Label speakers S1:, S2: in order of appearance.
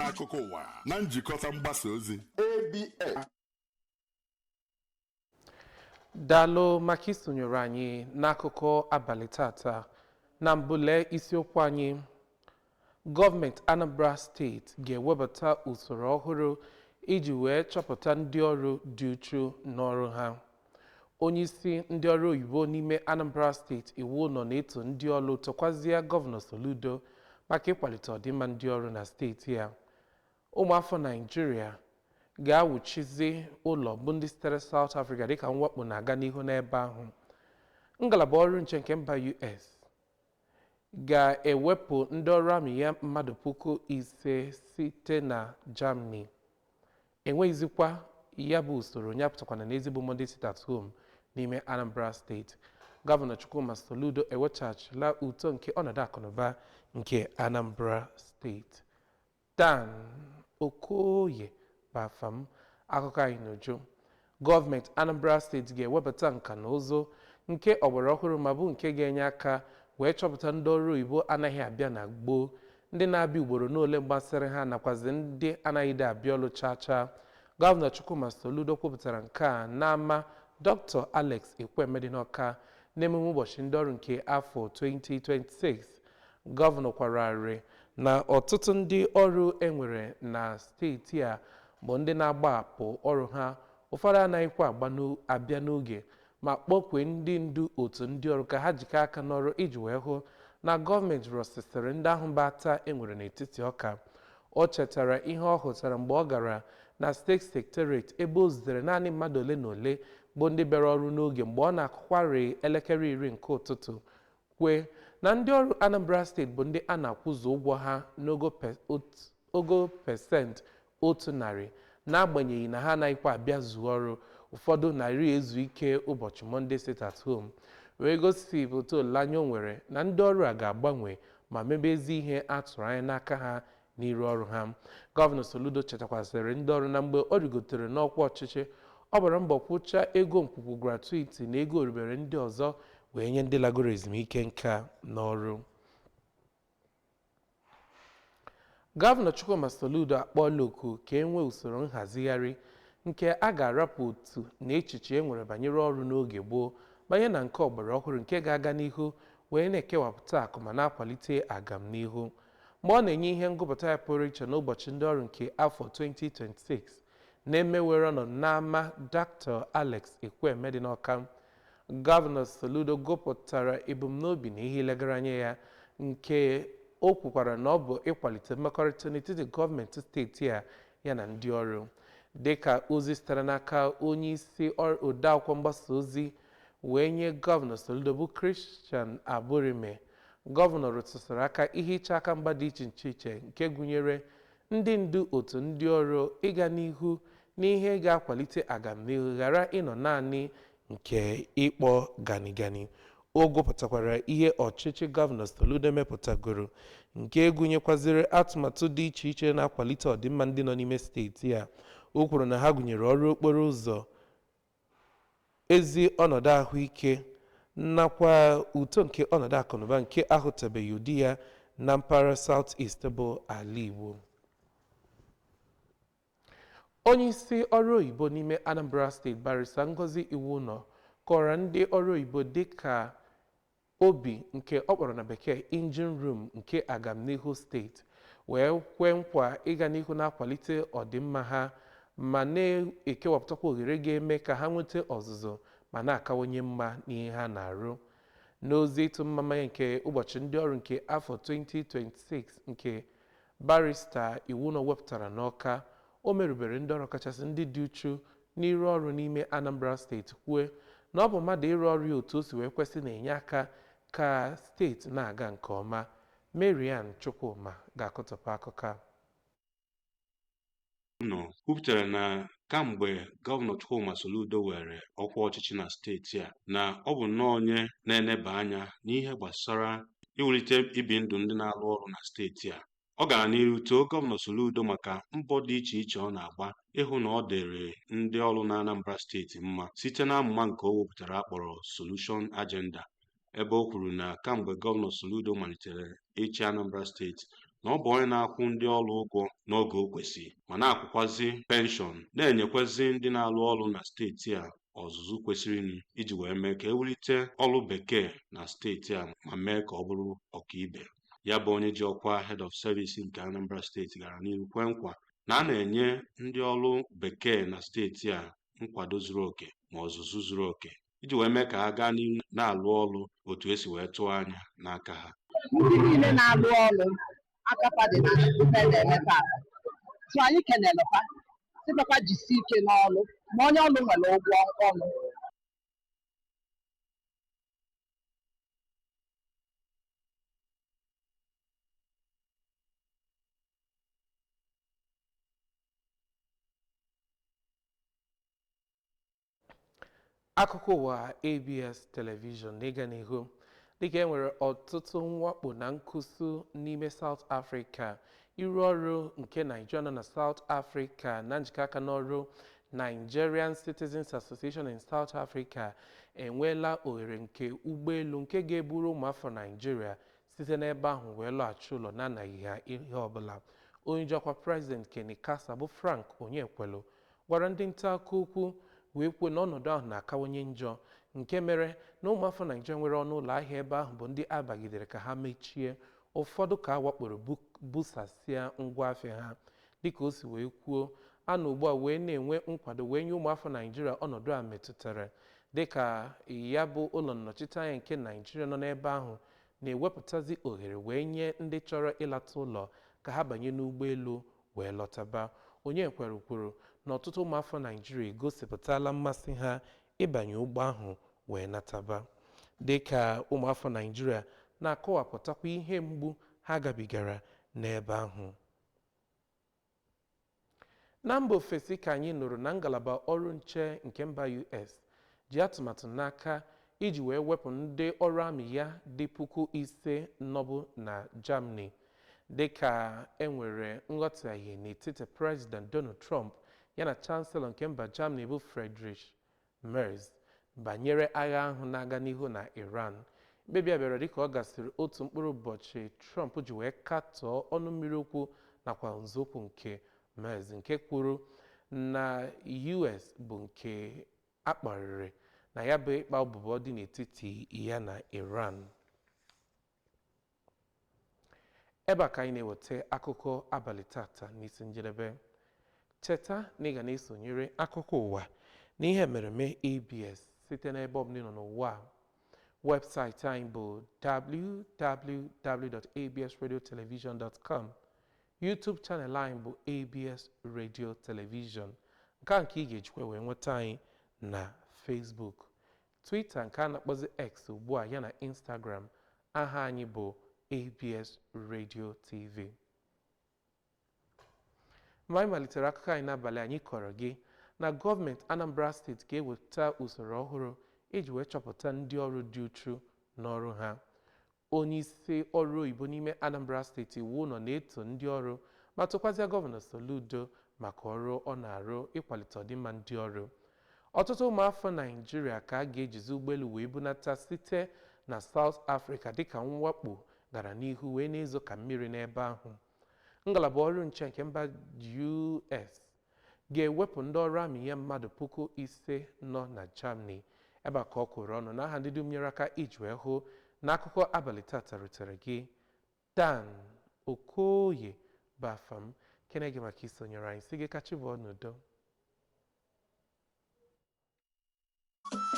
S1: Akụkọ ụwa na njikọta mgbasa ozi ABS.
S2: Daalụ maka isonyere anyị n'akụkọ abalị tata. Na mbụ, lee isiokwu anyị. Gọọmenti Anambra Steeti ga-ewebata usoro ọhụrụ iji wee chọpụta ndị ọrụ dị uchu n'ọrụ ha. Onyeisi ndị ọrụ oyibo n'ime Anambra Steeti, Iwuno, na-eto ndị ọrụ, tokwazie Gọvanọ Soludo maka ịkwalite ọdịmma ndị ọrụ na steeti ya. Ụmụafọ Naijiria ga-awụchizi ụlọ bụ ndị sitere South Africa dịka mwakpo na-aga n'ihu n'ebe ahụ. Ngalaba ọrụ nche nke mba US ga-ewepụ ndị ọrụ amị ya mmadụ 5,000 site na Germany. Enweghịzikwa ya bụ usoro ya pụtakwana n'ezigbo Monday sit at home n'ime Anambra Steeti. Gọvanọ Chukwuma Soludo ewechaghachila uto nke ọnọdụ akụnụba nke Anambra Steeti. Dan Okoye bafam akụkọ anyị n'uju. Gọọmenti Anambra Steeti ga-ewebata nka na ụzụ nke ọgbara ọhụrụ ma bụ nke ga-enye aka wee chọpụta ndị ọrụ oyibo anaghị abịa na gboo, ndị na-abịa ugboro n'ole gbasịrị ha, nakwazi ndị anaghịde abịa ọlụ chaa chaa. Gọvanọ Chukwuma Soludo kwupụtara nke a n'ama Dr. Alex Ekwueme dị n'Ọka n'emume ụbọchị ndị ọrụ nke afọ 2026. Gọvanọ kwararị na ọtụtụ ndị ọrụ enwere na steeti a bụ ndị na-agbapụ ọrụ ha, ụfọdụ anaghịkwa abịa n'oge, ma kpọkwee ndị ndu otu ndị ọrụ ka ha jikọ aka n'ọrụ iji wee hụ na gọọmenti rụsịsịrị ndị ahụ mbata enwere n'etiti ọka. O chetara ihe ọ hụtara mgbe ọ gara na steeti secretariat, ebe o zutere naanị mmadụ ole na ole bụ ndị bịara ọrụ n'oge mgbe ọ na-akụkwarị elekere 10 nke ụtụtụ, kwee na ndị ọrụ Anambra Steeti bụ ndị a na-akwụzu ụgwọ ha n'ogo ogo 100%, n'agbanyeghị na ha anaghịkwa abịa zuo ọrụ, ụfọdụ narị ezu ike ụbọchị Monday sit at home, wee gosipụta olileanya o nwere na ndị ọrụ a ga-agbanwe ma mebe ezi ihe a tụrụ anya n'aka ha n'iru ọrụ ha. Gọvanọ Soludo chetakwasịrị ndị ọrụ na mgbe ọ rigotere n'ọkwa ọchịchị, ọ gbara mbọ kwụchaa ego mkwụkwụ gratuity na ego orubere ndị ọzọ wee nye ndị lagoro ezumike nka n'ọrụ. Gọvanọ Chukwuma Soludo akpọọla oku ka e nwee usoro nhazigharị nke a ga-arapụ otu na echiche e nwere banyere ọrụ n'oge gboo banye na nke ọgbara ọhụrụ, nke ga-aga n'ihu wee na-ekewapụta akụ ma na-akwalite agamnihu. Mgbe ọ na-enye ihe ngụpụta ya pụrụ iche n'ụbọchị ndị ọrụ nke afọ 2026 na-emewere ọnọdụ n'ama Dr. Alex Ekwueme dị n'Ọka, Gọvanọ Soludo gụpụtara ebumnobi na ihe ilegara anya ya, nke o kwukwara na ọ bụ ịkwalite mmekọrịta n'etiti gọọmenti steeti a ya na ndị ọrụ. Dịka ozi sitere n'aka onye isi odeakwụkwọ mgbasa ozi wee nye Gọvanọ Soludo bụ Christian Aburime, gọvanọ rụtụsịrị aka ihe ịcha aka mgba dị iche iche, nke gụnyere ndị ndu otu ndị ọrụ ịga n'ihu n'ihe ga-akwalite agamnihu, ghara ịnọ naanị nke ịkpọ ganigani. O gụpụtakwara ihe ọchịchị Gọvanọ Soludo mepụtagoro, nke gụnyekwaziri atụmatụ dị iche iche na-akwalite ọdịmma ndị nọ n'ime steeti a. O kwuru na ha gụnyere ọrụ okporo ụzọ, ezi ọnọdụ ahụike, nakwa uto nke ọnọdụ akụnụba nke ahụtabeghị ụdị ya na mpaghara South East bụ ala Igbo. Onye isi ọrụ oyibo n'ime Anambra Steeti, Barrister Ngozi Iwuno, kọrọ ndị ọrụ oyibo dịka obi nke ọ kpọrọ na Bekee engine room nke agamnihu steeti, wee kwee nkwa ịga n'ihu na-akwalite ọdịmma ha ma na-ekewapụtakwa ohere ga-eme ka ha nweta ọzụzụ ma na-akawanye mma n'ihe ha na-arụ. N'ozi ịtụ mmamma nke ụbọchị ndị ọrụ nke afọ 2026 nke Barrister Iwuno wepụtara n'Ọka, o merubere ndị ọrụ, kachasị ndị dị uchu n'iru ọrụ n'ime Anambra Steeti, kwue na ọ bụ mmadụ ịrụ ọrụ ya otu o si wee kwesị na-enye aka ka steeti na-aga nke ọma. Marian Chukwuma ga-akọtọpụ akụkọ a.
S3: Nọ kwupụtara na kamgbe Gọvanọ Chukwuma Soludo were ọkwa ọchịchị na steeti a, na ọ bụ nnọọ onye na-eneba anya n'ihe gbasara iwulite ibi ndụ ndị na-arụ ọrụ na steeti a. Ọ gara n'iru too Gọvanọ Soludo maka mbọ dị iche iche ọ na-agba ịhụ na ọ dịrị ndị ọrụ na Anambra Steeti mma site n'amụma nke o wepụtara akpọrọ Solution Agenda, ebe o kwuru na kamgbe Gọvanọ Soludo malitere ịchị Anambra Steeti. na ọ bụ onye na-akwụ ndị ọrụ ụgwọ n'oge o kwesịrị ma na-akwụkwazị penshọn, na-enyekwazị ndị na-arụ ọrụ na steeti a ọzụzụ kwesịrịnụ iji wee mee ka ewulite ọrụ bekee na steeti a ma mee ka ọ bụrụ ọkaibe. Ya bụ onye ji ọkwa Head of Service nke Anambra Steeti gara n'ihu kwee nkwa na a na-enye ndị ọrụ bekee na steeti a nkwado zuru oke ma ọzụzụ zuru oke iji wee mee ka ha gaa n'ihu na-alụ ọrụ otu esi wee tụọ anya n'aka ha.
S4: Ndị niile na-alụ ọrụ aka fa dị na ife na-eme tata, so anyị kenere fa, sịkwa jisie ike n'ọrụ, ma onye ọrụ nwere ụgwọ ọrụ.
S2: Akụkọ ụwa ABS Television n'ịga n'ihu. Dịka e nwere ọtụtụ mwakpo na nkụsu n'ime South Africa, ịrụ ọrụ nke Nigeria nọ na South Africa na njikọ aka n'ọrụ Nigerian Citizens Association in South Africa enweela ohere nke ụgbọelu nke ga-eburu ụmụafọ Nigeria site n'ebe ahụ wee lọghachi ụlọ na-anaghị ha ihe ọbụla. Onye ji ọkwa President Kenny Kasa bụ Frank Onyekwelu gwara ndị nta akụkọ okwu wee kwuo na ọnọdụ ahụ na-akawanye njọ, nke mere na ụmụafọ Naịjirịa nwere ọnụ ụlọ ahịa ebe ahụ bụ ndị abagidere ka ha mechie, ụfọdụ ka a wakporo busasịa ngwa afịa ha. Dịka o si wee kwuo, a na ugbu a wee na-enwe nkwado wee nye ụmụafọ Naịjirịa ọnọdụ a metụtara, dịka ya bụ ụlọ nnọchiteanya nke Naịjirịa nọ n'ebe ahụ na-ewepụtazi ohere wee nye ndị chọrọ ịlata ụlọ ka ha banye n'ụgbọelu wee lọtaba. Onyekwere kwuru na ọtụtụ ụmụafọ Naịjirịa egosipụtala mmasị ha ịbanye ụgbọ ahụ wee nataba, dịka ụmụafọ Naịjirịa na-akọwapụtakwa ihe mgbu ha gabigara n'ebe ahụ. Na mba ofesi ka anyị nụrụ na ngalaba ọrụ nche nke mba US ji atụmatụ n'aka iji wee wepụ ndị ọrụ amị ya dị 5,000 nọbụ na Germany, dịka e nwere nghọtahie n'etiti President Donald Trump ya na Chancellor nke mba Germany bụ Friedrich Merz banyere agha ahụ na-aga n'ihu na Iran. Mkpebi a bịara dịka ọ gasịrị otu mkpụrụ ụbọchị Trump ji wee katọọ ọnụ mmiri okwu nakwa nzọụkwụ nke Merz, nke kwuru na US bụ nke akparịrị na ya bụ ịkpa ụbụbọ dị n'etiti ya na Iran. Ebe a ka anyị na-eweta akụkọ abalị tata n'isi njedebe. Cheta na ị ga na-esonyere akụkọ ụwa na ihe mmereme ABS site n'ebe ọbụla ị nọ n'ụwa. Webụsaịtị anyị bụ www.absradiotelevision.com. YouTube channel anyị bụ ABS Radio Television, nke a nke ị ga-ejikwa wee nweta anyị na Facebook, Twitter nke a na-akpọzi X ugbu a, ya na Instagram. Aha anyị bụ ABS Radio TV. Mgbe anyị malitere akụkọ anyị n'abalị, anyị kọrọ gị na gọọmenti Anambra Steeti ga-eweta usoro ọhụrụ iji wee chọpụta ndị ọrụ dị uchu n'ọrụ ha. Onye isi ọrụ oyibo n'ime Anambra Steeti iwu nọ na-eto ndị ọrụ ma tụkwazịa Gọvanọ Soludo maka ọrụ ọ na-arụ ịkwalite ọdịmma ndị ọrụ. Ọtụtụ ụmụafọ Naịjirịa ka a ga-ejizi ụgbọelu wee bunata site na South Africa dịka mwakpo gara n'ihu wee na-ezo ka mmiri n'ebe ahụ. Ngalaba ọrụ nche nke mba US ga-ewepụ ndị ọrụ amị ya mmadụ 5,000 nọ na Germany. Ebe a ka ọ kwụrụ ọnụ. N'aha ndị dum nyere aka iji wee hụ na akụkọ abalị tata rutere gị, Dan Okoye bụ afa m. Kene gị maka isonyere anyị, si gị kachi bụọ n'udo.